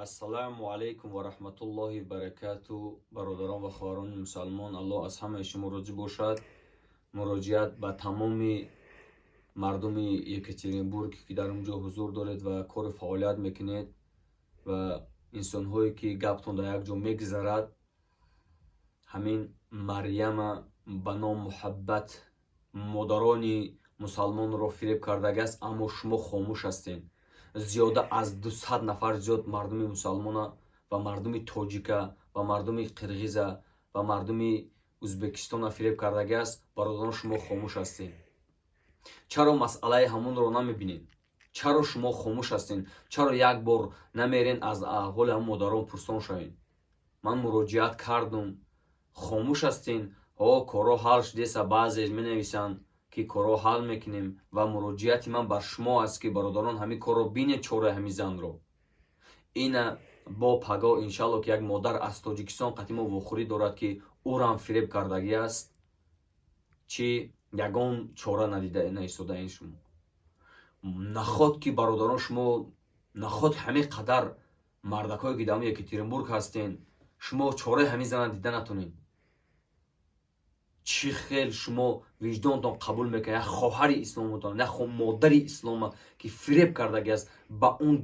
Ассалому алайкум ва раҳматуллоҳи баракату. Бародарон ва хоҳарони мусалмон, Аллоҳ аз ҳамаи шумо розӣ бошад. Муроҷиат ба тамоми мардуми Екатеринбург, ки дар он ҷо ҳузур доред ва кору фаъолият мекунед ва инсонҳое, ки гаптон дар як ҷо мегузарад. Ҳамин Марьяма ба ном Муҳаббат модарони мусалмонро фиреб кардагиаст, аммо шумо хомӯш ҳастед. Зиёда аз 200 нафар зиёд мардуми мусалмона ва мардуми тоҷика ва мардуми қирғиза ва мардуми Ӯзбекистона фиреб кардагиаст. Бародарон, шумо хомӯш ҳастед. Чаро масъалаи ҳамонро намебинед? Чаро шумо хомӯш ҳастед? Чаро як бор намерен, аз аҳволи ҳамон модарон пурсон шавед? Ман муроҷиат кардум, хомӯш ҳастен. Ҳо, корҳо ҳал шудеса, баъзе менависанд, ки корҳо ҳал мекунем. Ва муроҷиати ман бар шумо аст, ки, бародарон, ҳамин корро бинед, чораи ҳамин занро. Ина бо паго, иншалло, ки як модар аз Тоҷикистон қати мо вохӯрӣ дорад, ки ӯрам фиреб кардагӣ аст. Чӣ ягон чора надида наистодаин шумо? Наход ки, бародарон, шумо наход ҳамин қадар мардакое, ки дар Екатеринбург ҳастен, шумо чораи ҳамин зана дида натонед? Чӣ хел шумо виҷдонтон қабул мекунад, як хоҳари исломотон, як модари ислома, ки фиреб кардагӣ аст, ба он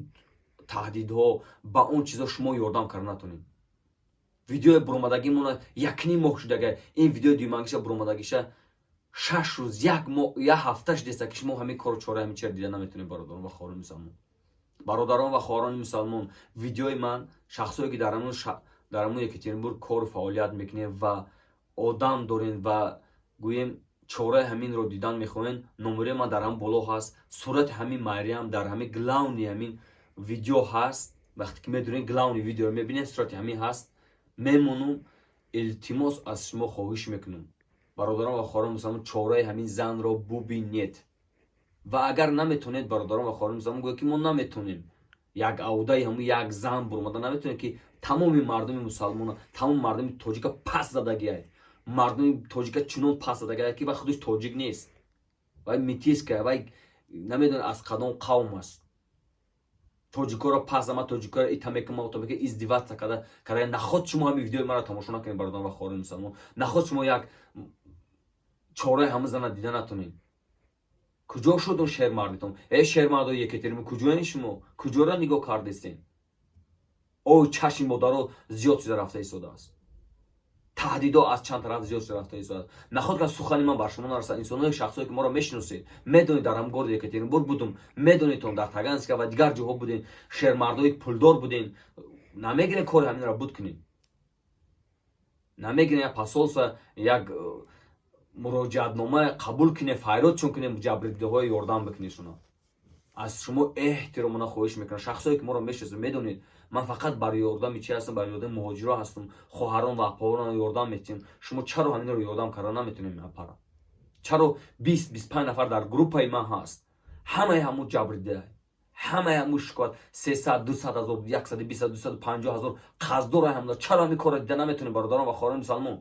таҳдидҳо, ба он чизо шумо ёрдам карда натонед? Видеои буромадагимона якним моҳ шудага, ин видеои дуюмангиша буромадагиша 6 рӯз, як моҳ, як ҳафта шудеста, ки шумо ҳамин кору чораи ҳамин чиро дида наметонед. Бародарон ва хоҳарони мусалмон, бародарон ва хоҳарони мусалмон, видеои ман, шахсое, ки дар ҳамун Екатеринбург кору фаъолият мекунед ва одам дорен ва гӯем, чораи ҳаминро дидан мехоҳен, номери ман дар ҳам боло ҳаст, сурати ҳамин Мариям дар ҳамин главный ҳамин видео ҳаст. Вақте ки медонед, главный видеоро мебинед, сурати ҳамин ҳаст. Мемонум, илтимос, аз шумо хоҳиш мекунам, бародарон ва хоҳарон мусалмон, чораи ҳамин занро бубинед. Ва агар наметонед, бародарон ва хоҳарон мусалмон, гӯяд, ки мо наметонем, як авдаи ҳамун як зан буромада наметонем, ки тамоми мардуми мусалмона, тамоми мардуми тоҷика пас задагиай. Мардуми тоҷика чунон пас задагиай, ки вай худаш тоҷик нест, вай метиска, вай намедонад, аз кадом қавм аст. Тоҷикоро пас зама, тоҷикоро ита мекунам, то мека издеваться када. Наход шумо ҳамин видеои маро тамошо накунед, бародарон ва хоҳарони мусалмон? Наход шумо як чораи ҳама зана дида натонед? Куҷо шуд он шермардитон? Э, шермардои Екатеринбург, куҷоен шумо? Куҷоро нигоҳ кардестен? Ой, чашми модаро зиёд шуда рафта истодааст, таҳдидо аз чанд тараф зиёд шуда рафта истодааст. Наход ка сухани ман бар шумо нарасад? Инсоное, шахсое, ки моро мешиносед, медонед, дар ҳам городи Екатеринбург будум, медонедтон, дар Таганска ва дигар ҷоҳо будем, шермардое, пулдор будем, намегирен, кори ҳаминро буд кунед? Намегирен, як посольство, як муроҷиатнома қабул кунед, файродшон кунед, ҷабрдидаҳои ёрдам бикунед шуно? Аз шумо эҳтиромона хоҳиш мекунам, шахсое, ки моро мешиносед, медонед, ман фақат бар ёрдами чи ҳастам? Бар ёрдами муҳоҷиро ҳастам, хоҳарон ва апаҳоро ёрдам метиҳам. Шумо чаро ҳаминро ёрдам карда наметонем? Апара, чаро 20-25 нафар дар группаи ман ҳаст, ҳамаи ҳамун ҷабрдида, ҳамаи ҳамун шикоят, 300, 200 ҳазор, 120, 250 ҳазор қарздор ҳамда. Чаро ҳамин корро дида наметонем, бародарон ва хоҳарони мусалмон?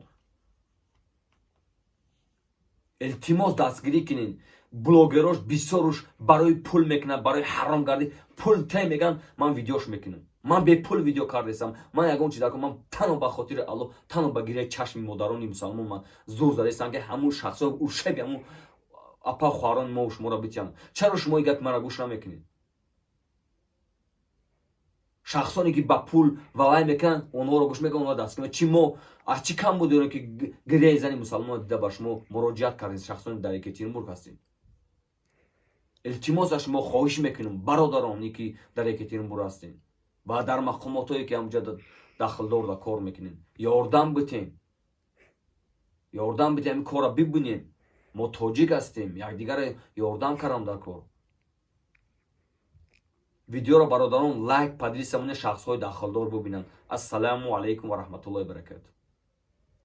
Илтимос, дастгирӣ кунед. Блогерош бисёруш барои пул мекунад, барои ҳаромгардӣ. Пул те меган, ман видеош мекунам. Ман бепул видео кардесам, ман ягон чиз дар, ман танҳо ба хотири Аллоҳ, танҳо ба гиряи чашми модарони мусалмон ман зур задестам, ки ҳамун шахсо ушеби ҳамун апа, хоҳарони мо шуморо битиҳам. Чаро шумо ин гапи маро гӯш намекунед? Шахсоне, ки ба пул валай мекунанд, онҳоро гӯш мекунанд, онҳоро дастгир. Чи мо аз чӣ кам будем, ки гиряи зани мусалмонро дида ба шумо муроҷиат кардем? Шахсоне, дар Екатеринбург ҳастем, илтимос, аз шумо хоҳиш мекунем, бародароне, ки дар Екатеринбург ҳастем ва дар мақомотҳое, ки ҳамҷа дахлдор да кор мекунем, ёрдам битем, ёрдам битем, ҳамин корро бибинем. Мо тоҷик ҳастем, якдигарро ёрдам кардам дар кор. Видеоро, бародарон, лайк, поделиться монед, шахсҳои дахлдор бубинанд. Ассалому алайкум ва раҳматуллоҳи баракату.